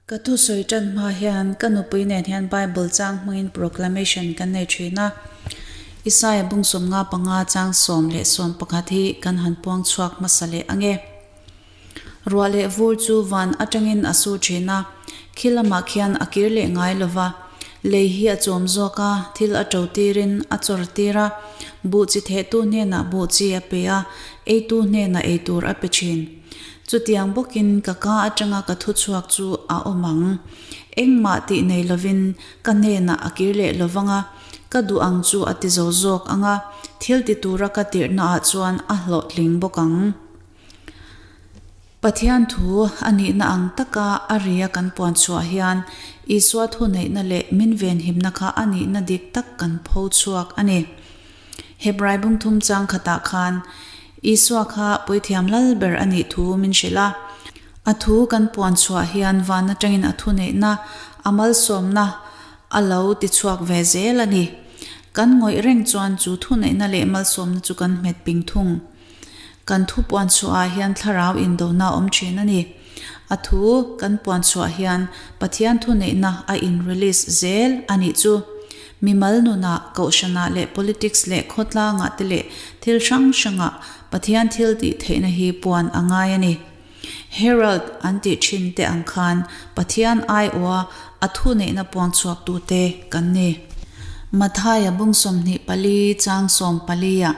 Ka thusawi tan hma hian ka nupui nen hian Bible chang hmangin proclamation kan nei thin a. Isaia bung 55 chang 11 hi kan han puang chhuak hmasa leh ange. Ruah leh vur chu van atangin a su thin a, khi lamah khian a kir leh ngai lova, lei hi a chawm zawk a, thil a to tirin a chawr tir a, buh chi thehtu hnenah buh chi a pe a, eitu hnenah eitur a pe thin. Chutiang bawkin ka ka atanga ka thu chhuak chu a awm ang. Engmah tih nei lovin ka hnenah a kir leh lovang a, ka duh ang chu a ti zo zawk ang a, thil ti tura ka tirhnaah chuan a hlawhtling bawk ang. Pathian thu a nihna ang taka a ria kan puan chhuah hian Isua thuneihna leh min venhimna kha a nihna dik tak kan pho chhuak a ni. Hebrai bungthum chang khatah khan Isua kha puithiam lal ber a nih thu min hrilh a. A thu kan puan chhuah hian van atangin a thuneihna, a malsawmna a lo ti chhuak ve zel a ni. Kan ngawih reng chuan chu thuneihna leh malsawmna chu kan hmet ping thung. Kan thu puan chhuahah hian thlarau indona a awm thin a ni. A thu kan puan chhuah hian Pathian thuneihna a in release zel a nih chu. Mimal nunah, kohhranah leh politics leh khawtlangah te leh thil hrang hrangah Pathian thil tih theihna hi puan a ngai a ni. Herald an tih thin te ang khan Pathian aiawha a thuneihna puang chhuaktute kan ni. Mathaia bung 24 chang 14 ah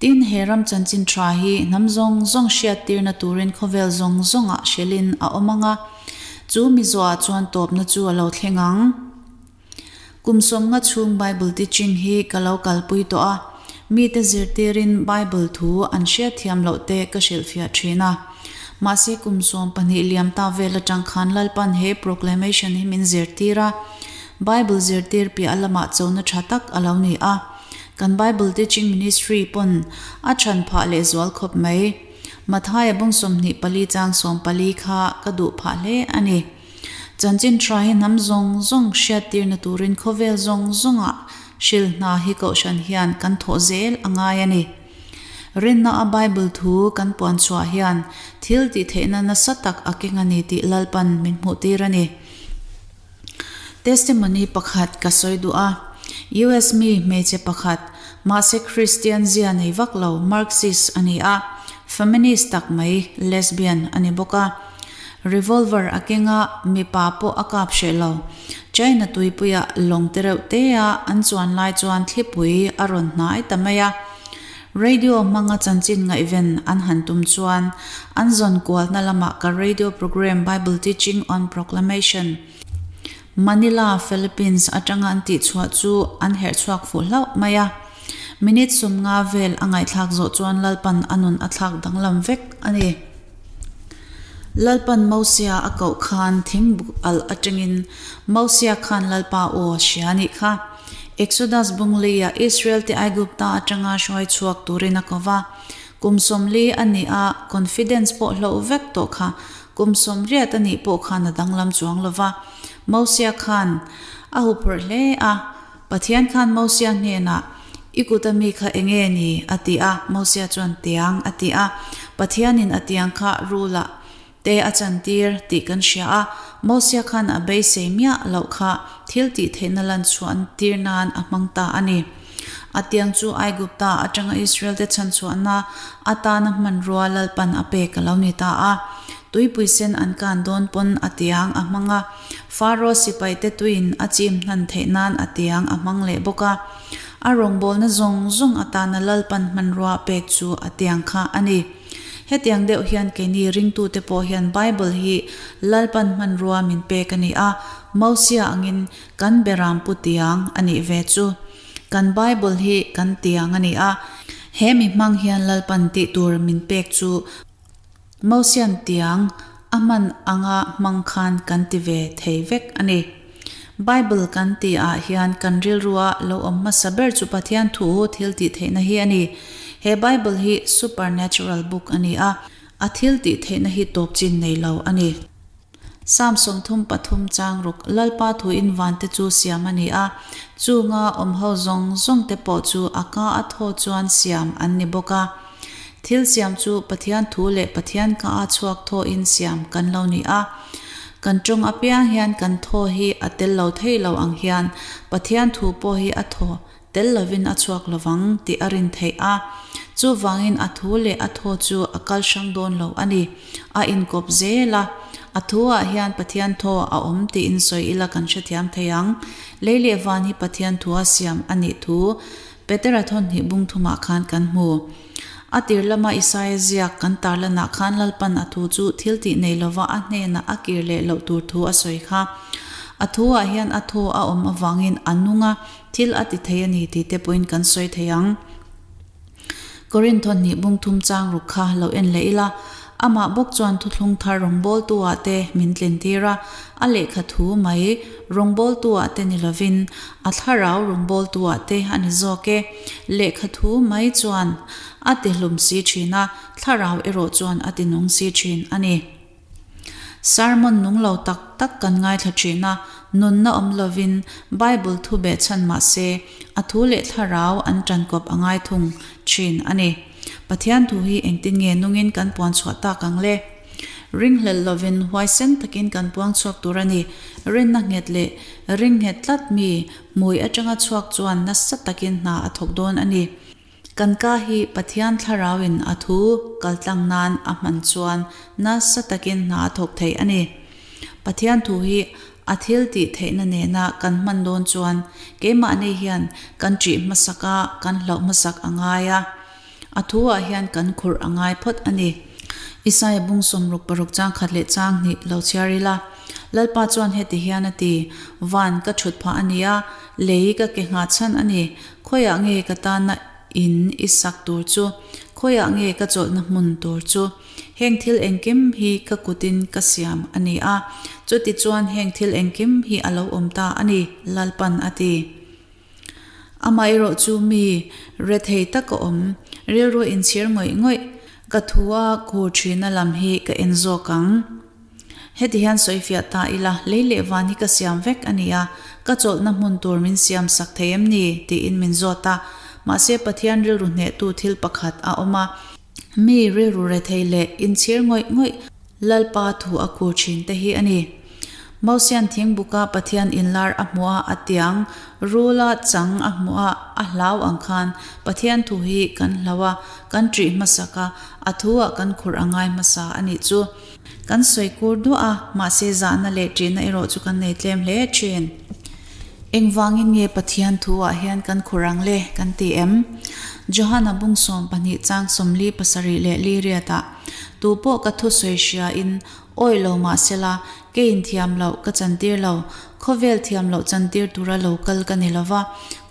Tin, he ram chanchin tha hi hnam zawng zawng hriattirna turin khawvel zawng zawngah hrelin a awm ang a, chu mi zawhah chuan tawpna chu a lo thleng ang. Kum 50 chhung Bible teaching hi ka lo kalpui tawh a, mite zirtirin Bible thu an hriatthiam loh te ka hrilhfiah thin a. Mahse kum 12 liam ta vel atang khan Lalpan he proclamation hi min zirtir a, Bible zirtir piah lamah chona tha tak a lo ni a. Kan Bible Teaching Ministry pawn a chhan phah leh zual khawp mai. Mathaia bung 24 chang 14 kha ka duh phah hle a ni. Chanchin tha hi hnam zawng zawng hriattirna turin khawvel zawng zawngah hril hna hi kohhran hian kan thawh zel a ngai a ni. Rinna a Bible thu kan puan chhuah hian thil tih theihna nasa tak a keng a ni tih Lalpan min hmuhtir a ni. Testimony pakhat ka sawi duh a, US mi hmeichhe pakhat, mahse Kristian zia nei vak lo, Marxist a ni a, feminist tak mai, lesbian a ni bawk a. Revolver a keng a, mipa pawh a kap hreh lo. China tuipuia lawng te reuh te a an chuan lai chuan thlipui a rawn hnai ta mai a. Radio hmanga chanchin ngaihven an han tum chuan an zawn kualna lamah ka radio program Bible Teaching on Proclamation, Manila, Philippines atanga an tihchhuah chu an herh chhuak fuh hlauh mai a. Minute 50 vel a ngaihthlak zawh chuan Lalpan a nun a thlak danglam vek a ni. Lalpan Mosia a koh khan thingbuk alh atangin Mosia khan Lalpa aw hria nih kha. Exodus bunglia Israel te Aigupta atanga hruai chhuak turin a ko va. Kum 40 a nih a, confidence pawh hloh vek tawh kha. Kum 80 a nih pawh khan a danglam chuang lo va. Mosia khan a huphurh hle a. Pathian khan Mosia hnenah, I kut a mi kha enge ni? a ti a. Mosia chuan, Tiang, a ti a. Pathianin a tiang kha rulah te a chantir tih kan hria a. Mosia khan a beisei miah loh kha thil tih theihna lan chhuah tir nan a hmang ta a ni. A tiang chu Aigupta atanga Israel te chhanchhuahna atana hmanrua Lalpan a pek a lo ni ta a. Tuipui sen an kan dawn pawn a tiang a hmang a. Faro sipai te tuiin a chim hnan theih nan a tiang a hmang leh bawk a. A rawngbawlna zawng zawng atana Lalpan hmanrua pek chu a tiang kha a ni. Hetiang deuh hian keini ringtute pawh hian Bible hi Lalpan hmanrua min pek a ni a, Mosia angin kan beram pu tiang a nih ve chu. Kan Bible hi kan tiang a ni a, he mi hmang hian Lalpan tih tur min pek chu Mosian tiang a hman anga hmang khan kan ti ve thei vek a ni. Bible kan tih ah hian kan rilrua lo awm hmasa ber chu Pathian thu thil tih theihna hi a ni. He Bible hi supernatural book a ni a, a thil tih theihna hi tawp chin nei lo a ni. Psalm 33 chang ruk Lalpa thuin vante chu siam a ni a, chunga awm ho zawng zawng te pawh chu a ka a thaw chuan siam an ni bawk a. Thil siam chu Pathian thu leh Pathian ka a chhuak thawhin siam kan lo ni a. Kan tawng apiang hian kan thaw hi a tel lo thei lo ang hian Pathian thu pawh hi a thaw tel lovin a chhuak lovang tih a rin theih a. Chuvangin a thu leh a thaw chu a kal hrang dawn lo a ni. A inkawp zel a. A thuah hian Pathian thaw a awm tiin sawi ila kan hrethiam thei ang. Lei leh van hi Pathian thua siam a nih thu Petera thawnhnih bung thumah khan kan hmu. A tir lama Isaia ziak kan tarlanah khan Lalpan a thu chu thil tih nei lova a hnenah a kir leh loh tur thu a sawi kha. A thuah hian a thaw a awm avangin a nung a, thil a ti thei a ni tih te pawhin kan sawi thei ang. Korinth thawhnih bung thum chang ruk kha lo en leh ila, amah bawk chuan thuthlung thar rawngbawltu-ah te min tlintir a, a lehkha thu mai rawngbawltu-ah te ni lovin a thlarau rawngbawltu-ah te a ni zawk e. Lehkha thu mai chuan a ti hlum si thin a, thlarau erawh chuan a ti nung si thin a ni. Sermon nung lo tak tak kan ngaithla thin a, nunna awm lovin Bible thu behchhan mah se, a thu leh thlarau an tankawp a ngai thung thin a ni. Pathian thu hi engtin nge nungin kan puan chhuah tak ang le? Ringhlelh lovin huaisen takin kan puang chhuak tur a ni. Rinna nghet leh ring nghet tlat mi hmui atanga chhuak chuan nasa takin hna a thawk dawn a ni. Kan ka hi Pathian Thlarauin a thu kaltlang nan a hman chuan nasa takin hna a thawk thei a ni. Pathian thu hi a thil tih theihna nena kan hman dawn chuan keimahni hian kan ṭih hmasak a, kan hlauh hmasak a ngai a. A thu ah hian kan khurh a ngai phawt a ni. Isaia bung 66 chang khat leh chang hnih lo chhiar ila, Lalpa chuan heti hian a ti, Van ka ṭhut phah a ni a, lei ka ke nghah chhan a ni. Khawiah nge ka tana in i sak tur chu? Khawiah nge ka chawlhna hmun tur chu? Heng thil engkim hi ka kutin ka siam a ni a, chutichuan heng thil engkim hi a lo awm ta a ni, Lalpan a ti. Amaherawh chu mi rethei tak a awm, rilru inchhir ngawih ngawih, ka thua khur thina lam hi ka en zawk ang. Heti hian sawifiah ta ila, lei leh van hi ka siam vek a ni a, ka chawlhna hmun tur min siam sak thei em ni? tiin min zawt a. Mahse Pathian rilru hnehtu thil pakhat a awm a, mi rilru rethei leh inchhir ngawih ngawih Lalpa thu a kur thin te hi a ni. Mosian thingbuka Pathian inlar a hmuh a, a tiang, rula chang a hmuh a, a hlau ang khan Pathian thu hi kan hlau a, kan ṭih hmasak a, a thu-ah kan khurh a ngai hmasa a nih chu. Kan sawi kur duah a, mahse zahna leh ṭihna erawh chu kan nei tlem hle ṭhin. Engvangin nge Pathian thu-ah hian kan khur ang le kan ti em? Johana bung 12 chang 47 leh li riatah, Tu pawh ka thusawi hriain awi lo mah sela, keiin thiam loh ka chantir lo, khawvel thiam loh chantir tura lo kal ka ni lova,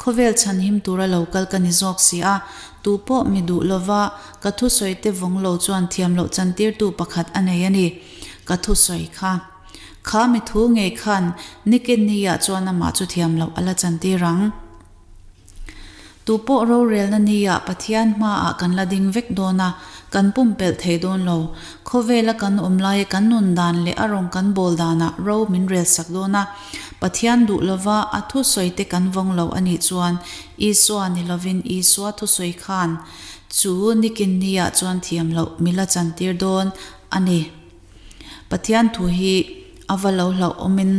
khawvel chhanhim tura lo kal ka ni zawk si a, tu pawh mi duh lova Ka thusawi te vawng lo chuan thiam loh chantirtu pakhat a nei a ni. Ka thusawi kha. Kha mi thu ngei khan nikin niah chuan amah chu thiam loh a la chantir ang. Tu pawh rorelna niah Pathian hmaah kan la ding vek dawn a, kan pumpelh thei dawn lo. Khawvela kan awm laia kan nun dan leh a rawng kan bawl danah ro min relsak dawn a. Pathian duh lova a thusawi te kan vawng lo a nih chuan Isua ni lovin Isua thusawi khan Chu nikin niah chuan thiam loh mi la chantir dawn a ni. Pathian thu hi a va lo hlauhawmin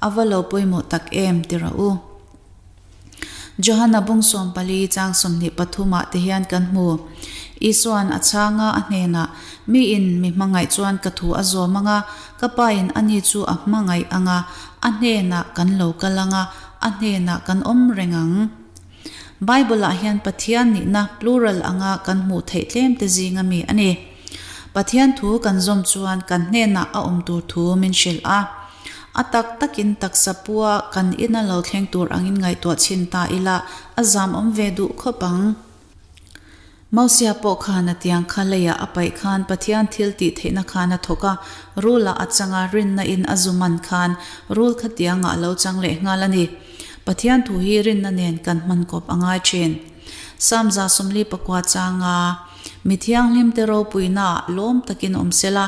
a va lo pawimawh tak em ti rawh u. Johana bung 14 chang 23 ah te hian kan hmu. Isua'n a chhanga a hnenah, Miin mi hmangaih chuan ka thu a zawm anga, ka pain ani chu a hmangaih anga, a hnenah kan lo kal anga, a hnenah kan awm reng ang. Bible-ah hian Pathian nihna plural anga kan hmuh theih tlem te zinga mi a ni. Pathian thu kan zawm chuan kan hnenah a awm tur thu min hrilh a. A tak takin taksa pua kan ina lo thleng tur angin ngaihtuah chhin ta ila a zam awm ve duh khawp ang. Mosia pawh khan a tiang kha leiah a paih khan Pathian thil tih theihna khan a thawk a, rulah a chang a, rinna in a zu man khan rul kha tiangah a lo chang leh nghal a ni. Pathian thu hi rinna nen kan hman kawp a ngai thin. Psalm 49 changa Mi thianghlimte ropuinaah lawm takin awm sela,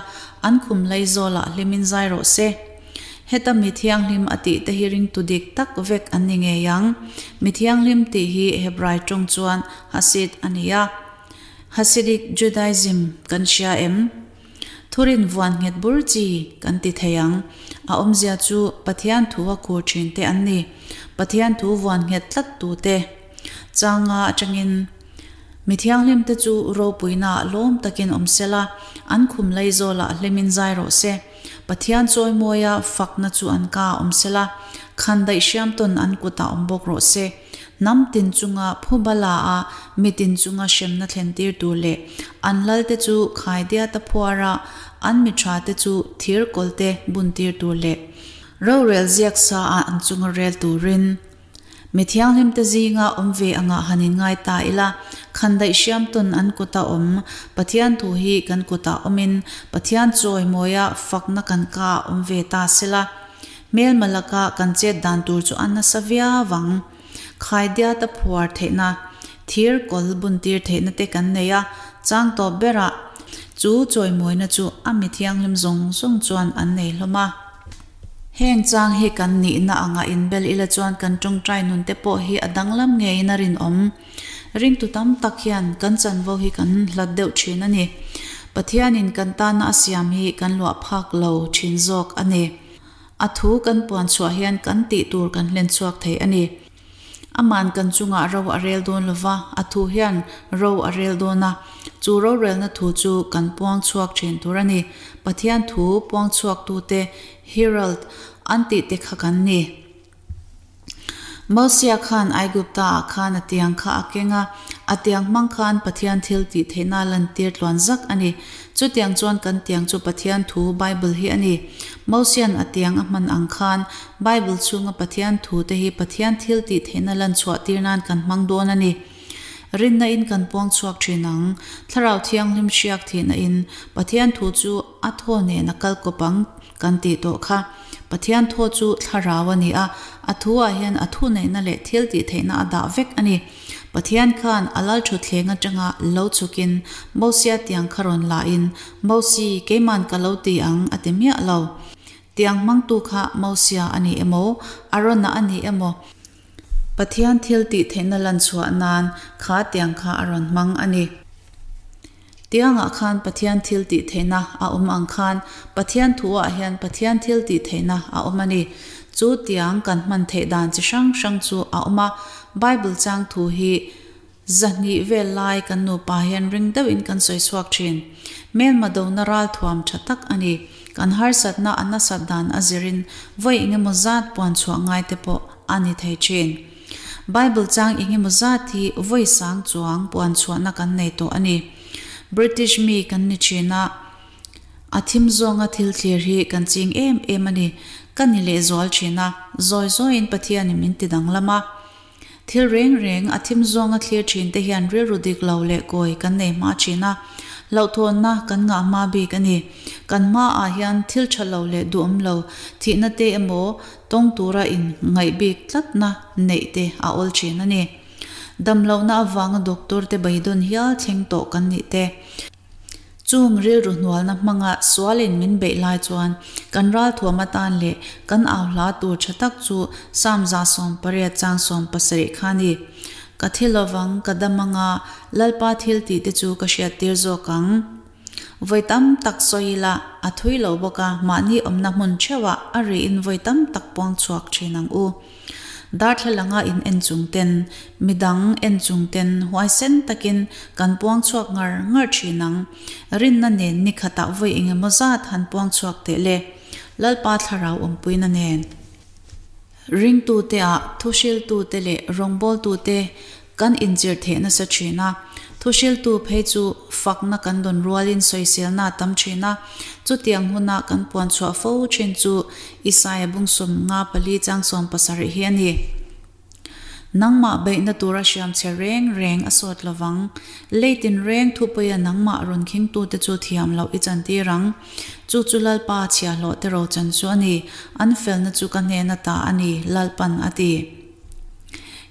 an khum lei zawlah hlimin zai rawh se. Heta mi thianghlim a tih te hi ringtu dik tak vek an ni ngei ang. Mi thianghlim tih hi Hebrai tawng chuan Hasid a ni a. Hasidic Judaism kan hria em? Thurin vuan nghet bur chi kan ti thei ang. A awmzia chu Pathian thu a khur thin te an ni. Pathian thu vuan nghet tlat tu te changa atangin mi thianghlim te chu ropuina ah lawm takin awm sela, an khum lei zawlah hlimin zai rawh se. Pathian chawimawia fakna chu an ka ah awm sela, khandaih hriam tawn an kutah awm bawk rawh se. Hnam tin chunga phuba la a, mi tin chunga hremna thlen tir tur leh an lalte chu khaidiata phuara an mi tha te chu thir kawlte bun tir tur leh rorel ziak sa a an chunga rel turin mi thianghlim te zinga awm ve angah han inngai ta ila, khandaih hriam tawn an kuta awm Pathian thu hi kan kutah awmin Pathian chawimawia fakna kan ka ah awm ve ta sela. Hmelma laka kan chet dan tur chu a nasa viau ang. Khaidiat a phuar theihna, thir kawl buntir theihna te kan nei a, chang tawp berah chu chawimawina chu a mi thianghlim zawng zawng chuan an nei hlawm a. Heng chang hi kan nihna anga inbel ila chuan kan tawngtai nun te pawh hi a danglam ngeiin a rinawm. Ringtu tam tak hian kan chanvo hi kan hlat deuh thin a ni. Pathianin kan tana a siam hi kan luah phak lo thin zawk a ni. A thu kan puan chhuah hian kan tih tur kan hlen chhuak thei a ni. Aman kan chungah ro a rel dawn lo va, a thu hian ro a rel dawn a. Chu rorelna thu chu kan puang chhuak thin tur a ni. Pathian thu puang chhuaktute Herald an tih te kha kan ni. Mosia khan Aigupta ah khan a tiang kha a keng a, a tiang hmang khan Pathian thil tih theihna lantir tluan zak a ni. Chutiang chuan kan tiang chu Pathian thu, Bible, hi a ni. Mosia'n a tiang a hman ang khan Bible chhunga Pathian thu te hi Pathian thil tih theihna lan chhuah tir nan kan hmang dawn a ni. Rinna in kan puang chhuak thin ang. Thlarau Thianghlim hriak thihna in Pathian thu chu a thaw nen a kal kawp ang. Kan tih tawh kha. Pathian thaw chu thlarau a ni a, a thu ah hian a thuneihna leh thil tih theihna a dah vek a ni. Pathian khan a lal thutthleng atanga lo chhukin Mosia tiang kha rawn la in, Mosi, keiman ka lo ti ang a ti miah lo. Tiang hmangtu kha Mosia a ni emaw, Arona a ni emaw, Pathian thil tih theihna lan chhuah nan kha tiang kha a rawn hmang a ni. Tiangah khan Pathian thil tih theihna a awm ang khan Pathian thuah hian Pathian thil tih theihna a awm a ni. Chu tiang kan hman theih dan chi hrang hrang chu a awm a. Bible chang thu hi 200 vel lai kan nupa hian ring deuhin kan sawi chhuak thin. Hmelma dona ralthuam tha tak a ni. Kan harsatna a nasat dan a zirin vawi engemaw zat puan chhuah ngai te pawh a ni thei thin. Bible chang engemaw zat hi vawi sang chuang puan chhuahna kan nei tawh a ni. British mi kan ni thin a, a thim zawnga thil thlir hi kan ching em em a ni. Ka ni lehzual thin a, zawi zawiin Pathianin min ti danglam a. Thil reng reng a thim zawnga thlir thin te hian rilru dik lo leh kawi kan nei hma thin a, hlauhthawnna kan ngah hma bik a ni. Kan hmaah hian thil tha lo leh duhawm lo, thihna te emaw tawng tura in ngaih bik tlatna neih te a awl thin a ni. Damlohna avanga doctor te beidawn hial thleng tawh kan nih te. Chung rilru hnualna hmanga sualin min beih lai chuan kan ralthuam atan leh kan au hla tur tha tak chu Psalm 118 chang 17 kha a ni. Ka thi lovang, ka dam anga, Lalpa thil tih te chu ka hriattir zawk ang. Vawi tam tak sawi ila, a thui lo bawk a, mahni awmna hmun theuhah a riin vawi tam tak puang chhuak thin ang u. Darthlalanga in en chung ten, midang en chung ten huaisen takin kan puang chhuak ngar ngar thin ang. Rinna nen ni khatah vawi engemaw zat han puang chhuak teh le. Lalpa thlarau awmpuina nen. Ringtute ah thuhriltute leh rawngbawltute Kan inchirh theh nasa thin a, thuhriltu phei chu fakna kan dawn rualin sawiselna a tam thin a, chutiang huna kan puan chhuah fo thin chu Isaia bung 54 chang 17 hi a ni. Nangmah beihna tura hriam che reng reng a sawt lovang. Lei tinreng thupuia nangmah rawn khingtute chu thiam loh i chantir ang. Chu chu Lalpa chhiahhlawh te rochan chu a ni, an felna chu ka hnena ta a ni, Lalpan a ti.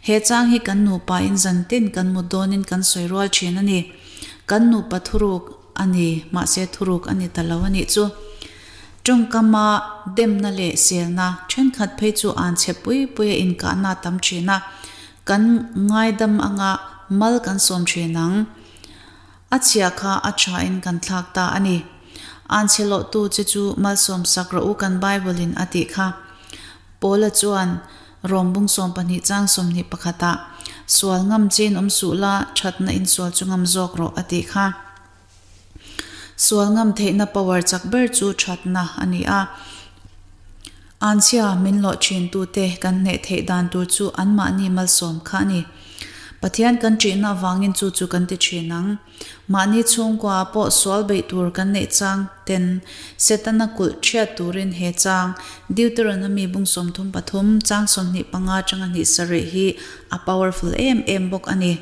He chang hi kan nupa in zan tin kan mut dawnin kan sawi rual thin a ni. Kan nupa thuruk a ni, mahse thuruk a ni ta lo a nih chu. Tawngkama demna leh selna thenkhat phei chu an chhe pui pui a inkahna a tam thin a, kan ngaidam anga mal kan sawm thin ang. A chhia kha a thain kan thlak ta a ni. Anchhe lawhtu che chu malsawm sak rawh u kan Bible in a tih kha. Paula chuan Rom bung 12 chang 21 ah, Sual ngam chein awm suh la, thatna in sual chu ngam zawk rawh a tih kha. Sual ngam theihna power chak ber chu thatna a ni a. Anchhia min lawh thintute kan hneh theih dan tur chu anmahni malsawm kha a ni. Pathian kan ṭihna avangin chu chu kan ti ṭhin ang. Mahni chhungkua pawh sual beih tur kan neih chang ten Setana kulh ṭhiat turin he chang Deuteronomy bung 33 chang 25 aṭanga hnih sarih hi a powerful em em bawk a ni.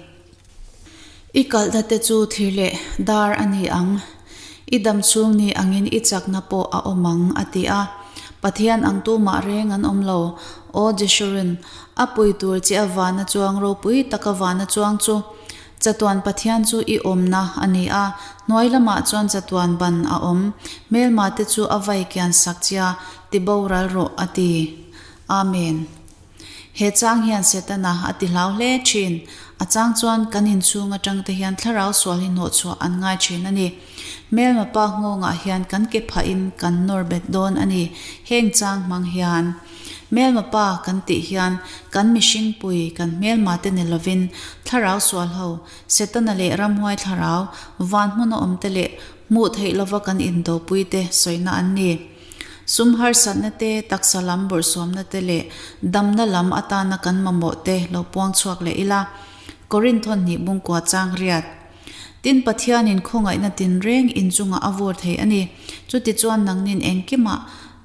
I kalhna te chu thir leh dar a ni ang. I dam chhung ni angin i chakna pawh a awm ang, a ti a. Pathian ang tumah reng an awm lo. Aw Jeshurun, a pui tur che a vana chuang ropui taka vana chuang chu Chatuan Pathian chu i awmna a ni a, hnuai lamah chuan chatuan ban a awm. Hmelma te chu a vai kian sak chia, ti boral rawh, a ti. Amen. He chang hian Setana a ti hlau hle thin. A chang chuan kan inchhung atang te hian thlarau sual hi hnawhchhuah an ngai thin a ni. Hmelma pa nghawngah hian kan ke phahin kan nawr bet dawn a ni. Heng chang hmang hian Hmelma pa kan tih hian kan mihring pui kan hmelma te ni lovin thlarau sual ho, Setana leh ramhuai thlarau, van hmuna awm te leh hmuh theih lova kan indopui te sawina an ni. Sum harsatna te, taksa lam bawrhsawmna te leh damna lam atana kan mamawh te lo puang chhuak leh ila. Korinth hnih bungkua chang riat. Tin, Pathianin khawngaihna tinreng inchungah a vur thei a ni. Chutichuan nangnin engkimah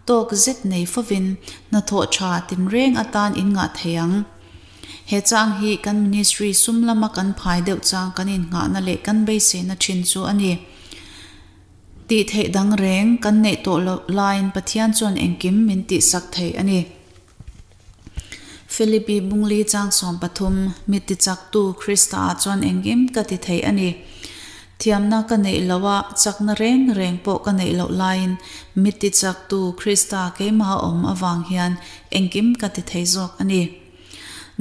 tawk zet nei fovin hnathawh tha tinreng atan in ngah thei ang. He chang hi kan ministry sum lama kan phai deuh chang kan innghahna leh kan beiseina thin chu a ni. Tih theih dang reng kan neih tawh loh laiin Pathian chuan engkim min tihsak thei a ni. Philippi Bungli chang 13, Mi tichaktu Krista-ah chuan engkim ka ti thei a ni. Thiamna ka neih loh a, chakna reng reng pawh ka neih loh laiin mi tichaktu Krista keimah a awm avang hian engkim ka ti thei zawk a ni.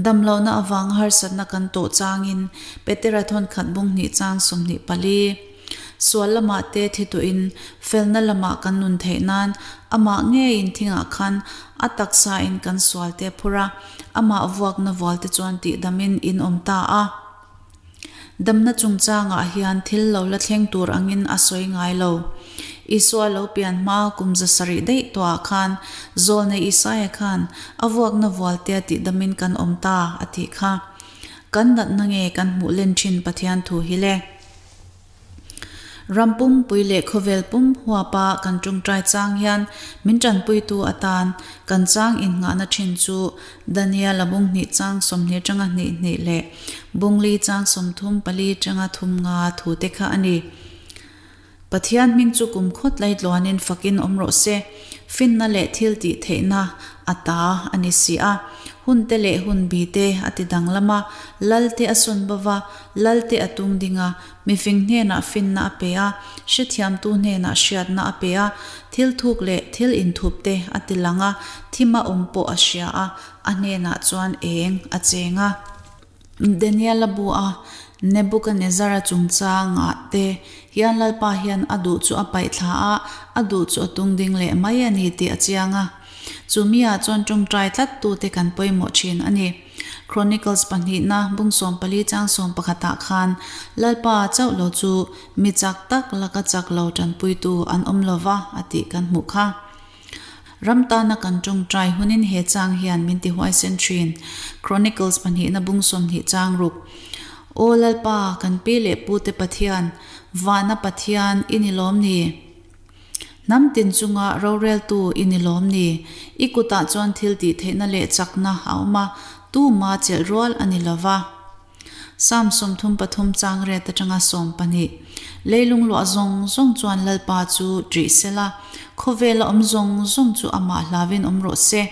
Damlohna avanga harsatna kan tawh changin Petera thawnkhat bung hnih chang 24, Sual lamah te thi tuhin felna lamah kan nun theih nan amah ngeiin thingah khan a taksain kan sual te phur a, amah vuakna vual te chuan tihdamin in awm ta a. Damna chungchangah hian thil lo la thleng tur angin a sawi ngai lo. Isua lo pian hma kum 700 daih tawhah khan Zawlnei Isaia khan a vuakna vualtea tihdamin kan awm ta a tih kha. Kan natna nge kan hmuh len thin Pathian thu hi le? Ram pumpui leh khawvel pum huapa kan tawngtai chang hian min tanpuitu atan kan chang innghahna thin chu Daniel-a bung hnih chang 20 atanga hnih hnih leh bung li chang 34 atanga thum nga thu te kha a ni. Pathian hming chu kum khawt lai tluanin fakin awm rawh se. Finna leh thil tih theihna a ta a ni si a. Hun te leh hun bi te a ti danglam a, lal te a sawn bo va, lal te a tung ding a, mifing hnenah finna a pe a, hrethiamtu hnenah hriatna a pe a, thil thuk leh thil inthup te a ti lang a, thima awm pawh a hria a, a hnenah chuan eng a cheng a. Daniel-a bu a Nebuchadnezzar-a chungchangah te hian Lalpa hian a duh chu a paih thla a, a duh chu a tung ding leh mai a ni tih a chiang a. Chu mi-ah chuan tawngtai tlat tute kan pawimawh thin a ni. Chronicles pahnihna bung 14 chang 11 ah khan Lalpa chauh lo chu mi chak tak laka chak lo tanpuitu an awm lo va a tih kan hmuh kha. Ram tana kan tawngtai hunin he chang hian min ti huaisen thin. Chronicles pahnihna bung 20 chang ruk. Aw Lalpa, kan pi leh pute Pathian, vana Pathian i ni lawm ni? Hnam tin chunga roreltu i ni lawm ni? I kutah chuan thil tih theihna leh chakna a awm a, tuma chelh rual a ni lova. Psalm 33 chang riat atanga 12, Leilung luah zawng zawng chuan Lalpa chu ṭih sela, khawvela awm zawng zawng chu amah hlauin awm rawh se.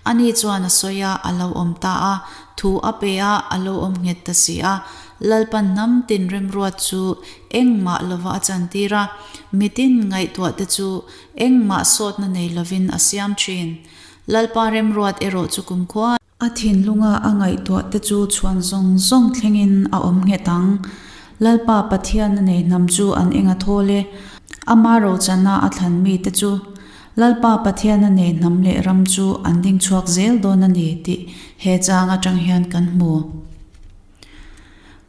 Ani chuan a sawi a, a lo awm ta a, thu a pe a, a lo awm nghet ta si a. Lalpan hnam tin remruat chu engmah lova a chantir a, mitin ngaihtuahte chu engmah sawtna nei lovin a siam ṭhin. Lalpa remruat erawh chu kumkhua. A thinlunga a ngaihtuah te chu chhuan zawng zawng thlengin a awm nghet ang. Lalpa Pathian a nei hnam chu an eng a thawl e. Ama rochana a thlan mite chu Lalpa Pathiana nei hnam leh ram chu an ding chhuak zel dawn a ni tih he chang atang hian kan hmu.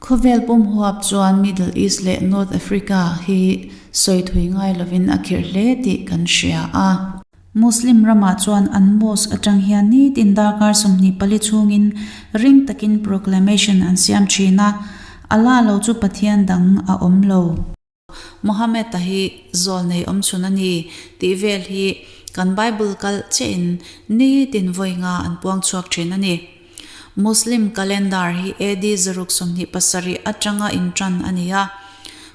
Khawvel pum huap chuan Middle East leh North Africa hi sawi thui ngai lovin a khirh hle tih kan hria a. Muslim ramah chuan an mosque atang hian nitin darkar 24 chhungin ring takin proclamation an siam thin a, Allah lo chu Pathian dang a awm lo. Mohammed-a hi zawlnei awm chhun a ni tih vel hi kan Bible kalh chiahin nitin vawi nga an puang chhuak thin a ni. Muslim calendar hi AD 627 atanga intan a ni a,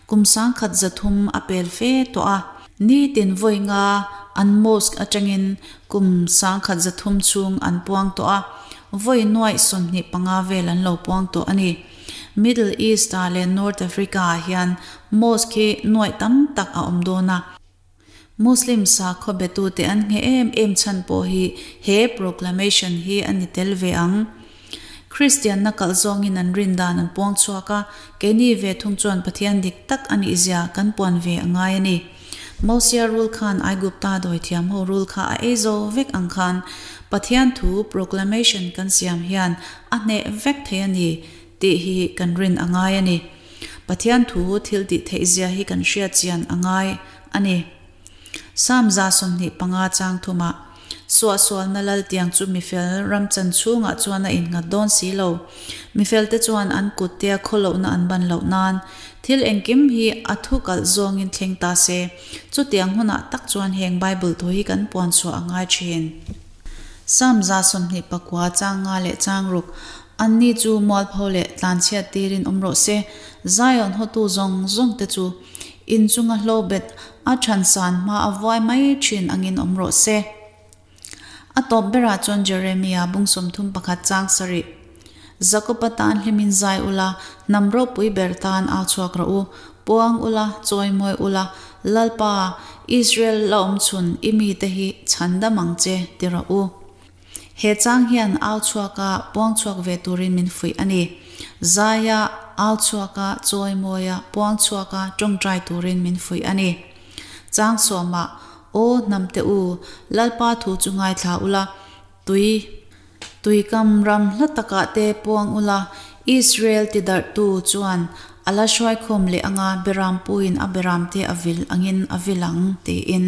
kum 1300 a pel fe tawh a. Nitin vawi nga an mosque atangin kum 1300 chhung an puang tawh a, vawi nuaih 25 vel an lo puang tawh a ni. Middle East ah leh North Africa ah hian mosque hi nuaih tam tak a awm dawn a. Muslim sakhaw betute an ngheh em em chhan pawh hi he proclamation hi a ni tel ve ang. Kristianna kalh zawngin an rin dan an puang chhuak a, keini ve thung chuan Pathian dik tak a nih zia kan puan ve a ngai a ni. Mosia rul khan Aigupta dawithiam ho rul kha a ei zo vek ang khan Pathian thu proclamation kan siam hian a hneh vek thei a ni tih hi kan rin a ngai a ni. Pathian thu thil tih theih zia hi kan hriat chian a ngai a ni. Psalm 25 chang thumah, Suahsualna lal tiang chu mifel ram chan chhungah chuan a innghat dawn si lo. Mifelte chuan an kuttea khawlohna an ban loh nan thil engkim hi a thu kalh zawngin thleng ta se. Chutiang hunah tak chuan heng Bible thu hi kan puan chhuah a ngai thin. Psalm 29 chang nga leh chang ruk, Anni chu mualpho leh tlanchhiat tirin awm rawh se, Zion hawtu zawng zawngte chu in chunga hlobet a than san hma a vuai mai thin angin awm rawh se. A tawp berah chuan Jeremia bung 31 chang sarih, Jakoba tan hlimin zai ula, hnam ropui ber tan au chhuak rawh u, puang ula, chawimawi ula, Lalpa, Israel la awm chhun i mite hi chhandam ang che, ti rawh u. He chang hian au chhuaka puang chhuak ve turin min fuih a ni. Zaia au chhuaka chawimawia puang chhuaka tawngtai turin min fuih a ni. Chang sawmah, Aw hnamte u, Lalpa thu chu ngaithla ula, tui tuikam ram hla takah te puang ula, Israel tidarhtu chuan a la hruaikhawm leh anga berampuiin a beramte a vil angin a vil ang, tiin.